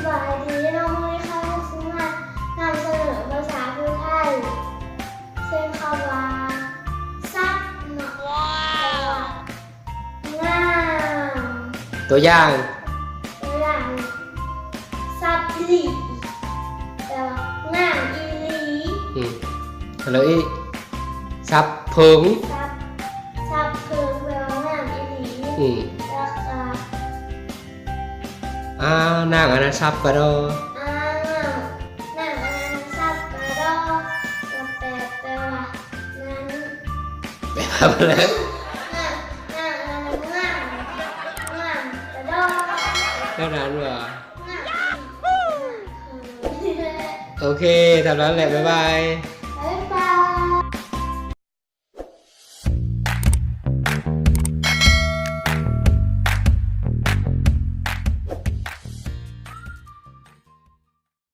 ສະບາຍດີເນາະ ມື້ນີ້ຂ້ານ້ອງຊິມານຳສະເໜີພາສາຜູ້ໄທ ເຊັ່ນຄຳວ່າ ຊັບ ເນາະ ແປວ່າ ງາມ. ຕົວຢ່າງ ຕົວຢ່າງ ຊັບອີ່ຫຼີ ແປວ່າ ງາມອີ່ຫຼີ. ອືມ ແລ້ວອີກ ຊັບເຜິ້ງ ຊັບ ຊັບເຜິ້ງ ແປວ່າ ງາມອີ່ຫຼີ. ອືມ ແລ້ວກໍ ອ່າ ນາງອັນນັ້ນຊັບກະດໍ. ອ່າ ນາງ ນາງອັນນັ້ນຊັບກະດໍ ກໍແປ ແປວ່າ ງາມ ແປວ່າແລ້ວ ນາງ ນາງອັນນັ້ນງາມ ງາມກະດໍ ແນວນັ້ນຫວາ? ງາມ ໂອເຄ ຕາມນັ້ນແຫຼະ ບາຍບາຍ.